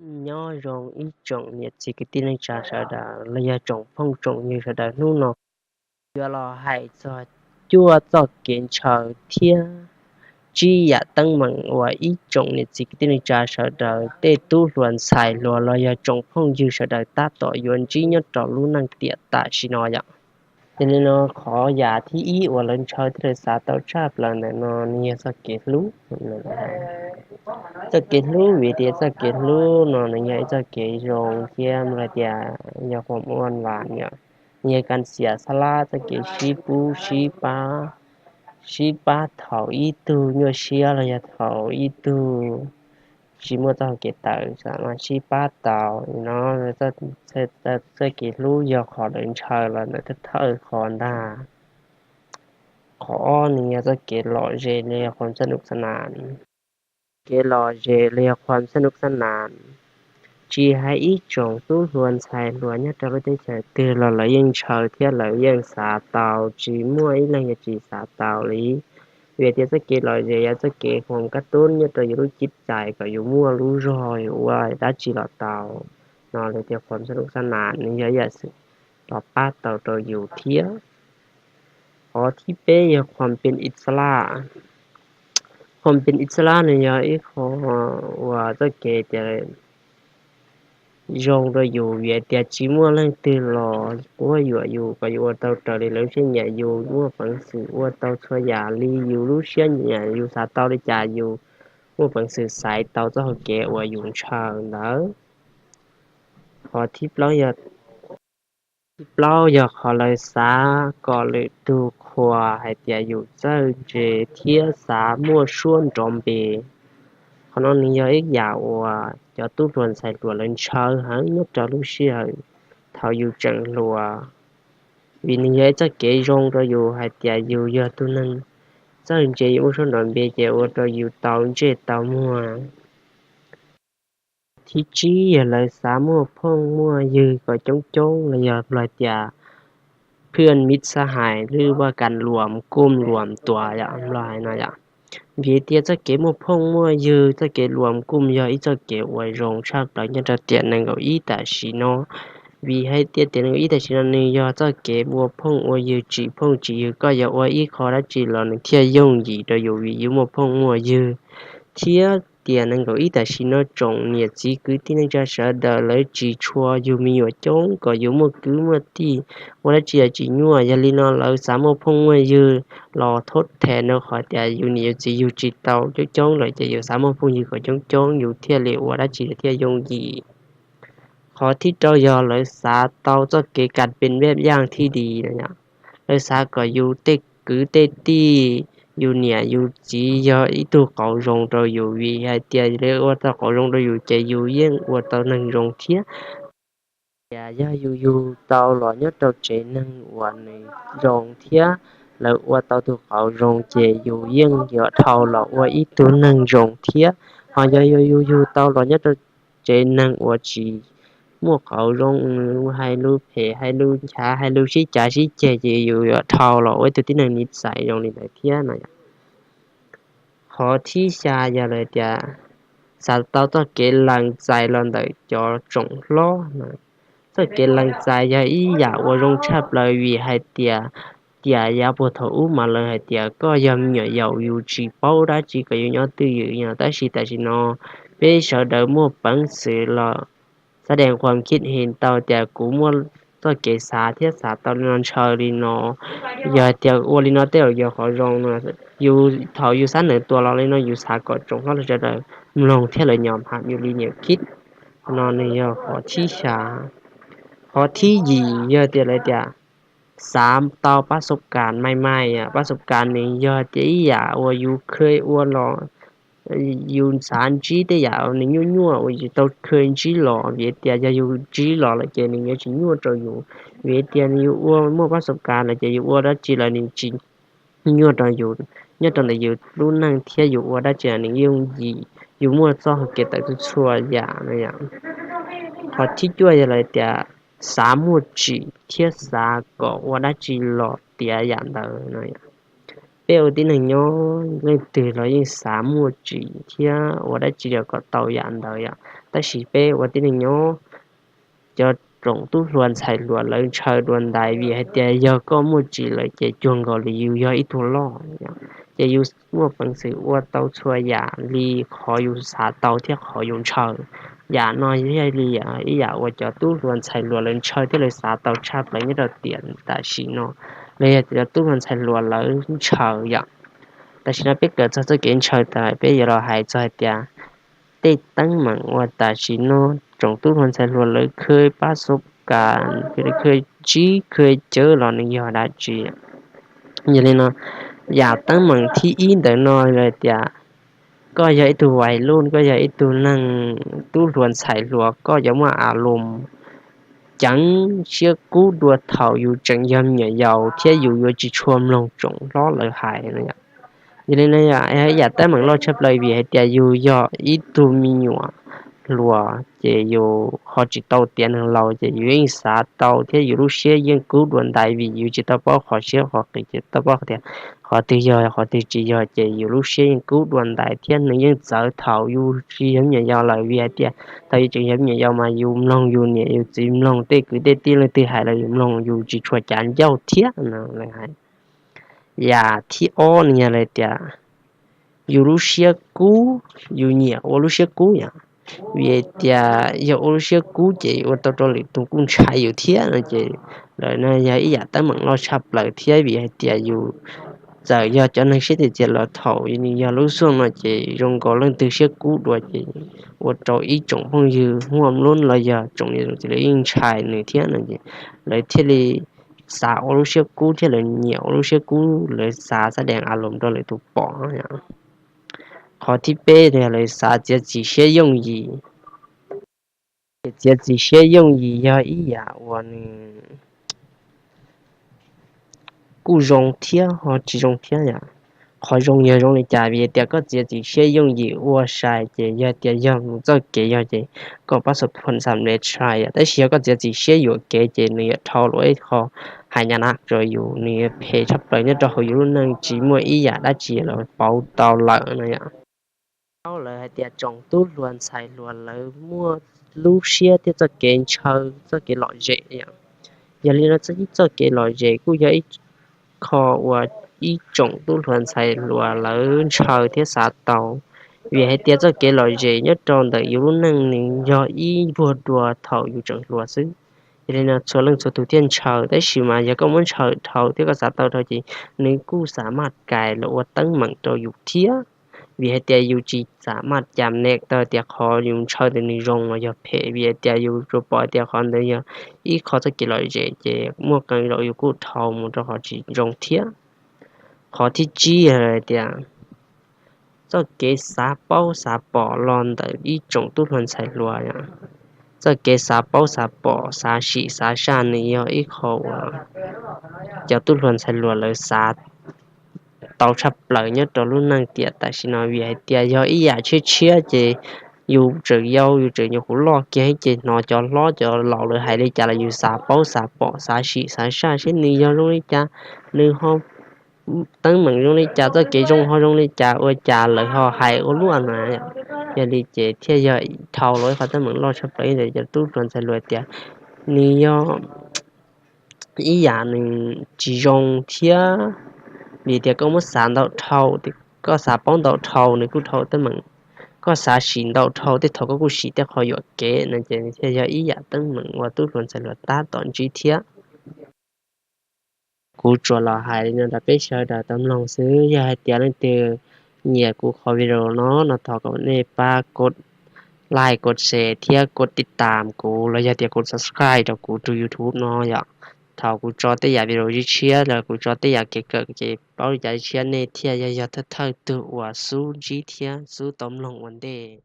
Nyob zoo ib tsoom niam txiv kwv tij neej tsa sawv daws los yog tsoom phooj tsoom ywg sawv daws, hnub no yuav los hais txog cuaj txoj kev ntshaw thiab tsib yam teeb meem uas ib tsoom niam txiv kwv tij neej tsa sawv daws tej tub hluas ntxhais hluas los yog tsoom phooj ywg sawv daws tab tom yuav ntsib nyob rau lub neej tiam tam sim no yom. Yog li no qhov yam thib ib uas lawv ntshaw thiab lawv xav tau tshaj plaws ntawm no nws yog txoj kev hlub. Txoj kev hlub, vim tias txoj kev hlub no nws yog ib txoj kev zoo thiab hais tias yog qhov muaj lam yom, yog kas xias xab lab txoj kev sib pub sib pab, sib pab thaum ib tug nyuaj siab los yog thaum ib tug tsis muaj txoj hau kev tawm, sib pab tau no. Txoj kev hlub yog qhov lawv ntshaw los ntawm thawj thawj qhov ntag. Qhov ob nws yog txoj kev lom zem los yog qhuam xab nus xab nas. Kev lom zem los yog qhuam xab nus xab nas, tsis hais ib tsoom tub hluas ntxhais hluas nyob rau lub teb chaws twg los lawv yeej ntshaw thiab lawv yeej xav tau, tsis muaj ib leeg yuav tsis xav tau li. Vim tias txoj kev lom zem yog txoj kev qhuam kab tub nyob rau yus lub cev cai kom yus muaj lub zog yus ua dab tsi los tau. No lawv tias qhuam xab nus xab nas nws yog ib yam xwm los pab tau rau yus thiab. Qhov thib peb yog qhuam pes ib xab lab. Qhuam pes ib xab lab nws yog ib qho uas txoj kev tias zoo rau yus, vim tias tsis muaj leej twg los quab yuam yus kom yus ua tau raws li lawv siab nyiam, yus muaj peev xwm ua tau txhua yam li yus lub siab nyiam, yus xav tau li cas yus muaj peev xwm xaiv tau txoj hau kev uas yus ntshaw ntawd. Qhov thib plaub yog, thib plaub yog qhov lawv xav kom lwm tus qhuas hais tias yus txawj ntse thiab xav muaj suab nrov npe. Qhov no nws yog ib yam uas cov tub hluas ntxhais hluas lawv ntshaw heev nyob rau lub sij hawm thaum yus tseem hluas, vim nws yog ib txoj kev zoo rau yus hais tias yus yog tus neeg txawj ntse, yus muaj suab nrov npe ces ua rau yus tau ntsej tau muag. Thib tsib yog lawv xav muaj phooj muaj ywg kom coob coob los yog hais tias เพื่อนมิตรสหาย หรือว่าการรวมกลุ่มรวมตัว yom, los hais no yom. Vim tias txoj kev muaj phooj muaj ywg, txoj kev รวมกลุ่ม yog ib txoj kev uas zoo tshaj plaws nyob rau tiam nees nkaum ib tam sim no. Vim hais tias tiam nees nkaum ib tam sim no nws yog txoj kev ua phooj ua ywg, tsim phooj tsim ywg, koj yog ua ib qho dab tsi los nws thiaj yooj yim rau yus vim yus muaj phooj muaj ywg. Thiab tiam nees nkaum ib tam sim no tsoom niam txiv kwv tij neej tsa sawv daws lawv tsis tshua yug me nyuam coob kom yus muaj kwv muaj tij, ua dab tsi los tsis nyuaj. Yog li no lawv xav muaj phooj muaj ywg los thoob them rau qhov tias yus niam yus txiv yug tsis tau coob coob lawm ces yus xav muaj phooj ywg kom coob coob yus thiaj li ua dab tsi los thiaj yooj yim. Qhov thib rau yog lawv xav tau txoj kev การเป็นแบบอย่างที่ดี no yom. Lawv xav kom yus tej kwv tej tij, yus niam yus txiv yog ib tug qauv zoo rau yus, vim hais tias lawv ua tau qauv zoo rau yus ces yus yeej ua tau neeg zoo thiab. Tias yog yus yug tau los nyob rau tsev neeg uas nws zoo thiab lawv ua tau tus qauv zoo ces yus yeej yuav dhau los ua ib tug neeg zoo thiab. Ho yog yus yug tau los nyob rau tsev neeg uas tsis muaj qauv zoo, hais lus phem, hais lus nchav, hais lus sib cav sib ceg ces yus yuav dhau los ua ib tug tib neeg niv xais zoo li ntawd thiab no yom. Qhov thib xya yog lawv tias xav tau txoj kev lees txais los ntawm cov tsoom hlob no. Txoj kev lees txais yog ib yam uas zoo tshaj plaws vim hais tias, tias yav puag thaum ub mas lawv hais tias koj yog me nyuam yaus yus tsis paub dab tsi kom yus nyob twj ywm no, tab sis tam sim no peb sawv daws muaj peev xwm los xav dees qhuam khib his tau tias kuv muaj txoj kev xav thiab xav tau li no ntshaw li no. Yog hais tias ua li no tej zaum yog qhov zoo no. Yus thaum yus xab nees tuas los li no yus xav kom tsoom hlob lawv sawv daws mloog thiab lawv nyom ham yus li nyuam khib. No nws yog qhov thib xya. Qhov thib yim yog tias lawv tias xav tau pab xob kas mai mai, pab xob kas nws yog tias ib yam uas yus kheev ua los yus xav ntsib tej yam nws nyuaj nyuaj uas yus tau kheev ntsib los, vim tias yog yus ntsib los lawm ces nws yuav tsis nyuaj rau yus. Vim tias nws yus ua muaj pab xob kas lawm ces yus ua dab tsi los nws tsis nyuaj rau yus, nyob rau ntawm yus lub neej thiab yus ua dab tsi los nws yooj yim, yus muaj txoj hau kev tawm txhua txhua yam no yom. Qhov thib cuaj yog lawv tias xav muaj tsim thiab xav kom ua dab tsi los tiav yam ntawd no yom. Peb ua tib neeg nyob leej twg los yeej xav muaj tsim thiab ua dab tsi los kom tau yam ntawd yom. Tab sis peb ua tib neeg nyob, cov tsoom tub hluas ntxhais hluas lawv ntshaw dua ntais vim hais tias yog koj muaj tsis lawm ces cuag nkaus li yus yog ib tug loj. Ces yus muaj peev xwm ua tau txhua yam li qhov yus xav tau thiab qhov yus ntshaw. Yam no yog li ib yam uas cov tub hluas ntxhais hluas lawv ntshaw thiab lawv xav tau tshaj plaws nyob rau tiam tam sim no, los yog cov tub hluas ntxhais hluas lawv ntshaw yom. Tam sim no peb kawm txog txoj kev ntshaw tas peb yuav los hais txog hais tias tej teeb meem uas tam sim no tsoom tub hluas ntxhais hluas lawv khw pab xub kas, khw tsib khw cawv los nws yog dab tsi. Yog li no, yam teeb meem thib ib ntawm no yog tias koj yog ib tug vais luj, koj yog ib tug neeg tub hluas ntxhais hluas, koj yuav muaj a lus ceev siab kub dua thaum yus tseem yog me nyuam yaus thiab yus yuav tsis tshua mloog tsoom hlob lawv hais no. Yog li no yog ib yam teeb meem loj tshaj plaws vim hais tias yus yog ib tug me nyuam hluas ces yus ho tsis tau tiav neeg laus ces yus yeej xav tau thiab yus lub siab yeej kub dua ntais vim yus tsis tau paub qhov siab qhov qis, tsis tau paub tias qhov twg yog qhov twg tsis yog ces yus lub siab yeej kub dua ntais thiab nws yeej txawv thaum yus tsis yog me nyuam yaus lawm vim hais tias thaum yus tseem yog me nyuam yaus mas yus mloog yus niam yus txiv, mloog tej kwv tej tij leej twg hais los yus mloog yus tsis tshua cav ncauj thiab no lawv hais. Yam thib ob no yog lawv tias yus lub siab kub, yus nyiam ua lub siab kub yom. Vim tias yog ua lub siab kub ces ua tau rau lwm tus kuj ntshai yus thiab no ces lawv no yog ib yam teeb meem loj tshaj plaws thiab vim hais tias yus txawm yog cov neeg siab txias txias los thaum nws yog lub xuaj no ces zoo nkaus leej twg siab kub dua ces ua rau ib tsoom phooj ywg muaj lub los yog tsoom niam txiv lawv yeej ntshai nws thiab no es lawv thiaj li xav ua lub siab kub thiab lawv nyiam ua lub siab kub, lawv xav xab dees a lus rau lwm tus pom. Qhov thib peb yog lawv xav txiav txim siab yooj yim. Ces txiav txim siab yooj yim yog ib yam uas nws kuj zoo thiab ho tsis zoo thiab yom. Qhov zoo yog zoo li cas? Vim tias koj txiav txim siab yooj yim ua sai ces yog tias yog mus txoj kev yog ces koj pab xo phuam xam le tshai yom, tab sis yog koj txiav txim siab yuam kev ces nws yuav dhau luam ib qho hais nyab na rau yus, nws yuav phem tshaj plaws nyob rau hauv yus lub neej tsis muaj ib yam dab tsi los pauv tau lawm no yom. Paub lawv hais tias tsoom tub hluas ntxhais hluas lawv muaj lub siab thiab txoj kev ntshaw, txoj kev lom zem yom. Yog li no txoj kev lom zem kuj yog ib qho uas ib tsoom tub hluas ntxhais hluas lawv ntshaw thiab xav tau. Vim hais tias txoj kev lom zem nyob rau ntawm yus lub neej nws yog ib vuag dua thaum yus tseem hluas xwb. Yog li no txhua leej txhua tus thiaj ntshaw, tab sis mas yog koj muab ntshaw dhau thiab koj xav tau dhau ces nws kuj xam maj kais los ua teeb meem rau yus thiab. Vim hais tias yus tsis xam maj cam nees tau tias qhov yus ntshaw ntawd nws zoo los yog phem, vim hais tias yus tsuas pom tias qhov ntawd yog ib qho txoj kev lom zem ces muaj qee zaum yus kuj dhau mus rau qhov tsis zoo thiab. Qhov thib tsib yog tias txoj kev xav paub xav pom los ntawm ib tsoom tub hluas ntxhais hluas yom. Txoj kev xav paub xav pom xav sim xav saj nws yog ib qho uas cov tub hluas ntxhais hluas lawv xav tau tshaj plaws nyob rau lub neej tiam tam sim no, vim hais tias yog ib yam tshiab tshiab ces yus tseem yau yus tseem nyuam qhuav loj kiag ces hnov cov hlob cov laus lawv hais li cas los yus xav paub xav pom xav sim xav saj seb nws yog zoo li cas, nws ho teeb meem zoo li cas, txoj kev zoo ho zoo li cas, ua cas lawv ho hais ua luaj na. Yog li ces thiaj yog dhau los ib qho teeb meem loj tshaj plaws ntawm cov tub hluas ntxhais hluas tias nws yog ib yam nws tsis zoo thiab. Vim tias koj muab xav ntau dhau, koj xav paub ntau dhau nws kuj dhau teeb meem, koj xav sim ntau dhau tej thaum koj kuj sim tej qho yuam kev no ces thiaj yog ib yam teeb meem uas tub hluas ntxhais hluas tab tom ntsib thiab. Kuv tsuas los hais li no rau peb sawv daws tau mloog xwb, yog hais tias leej twg nyiam kuv qhov video no no thov kom nej pab kov like, kov share thiab kov tiv tam kuv los yog tias kov subscribe rau kuv tus YouTube no yom. Thaum kuv tso tej yam video tshiab los kuv tso tej yam kev kawm ces paub li cas tshiab nej thiaj yog yog thawj thawj tug uas xub ntsib thiab xub tau mloog ua ntej.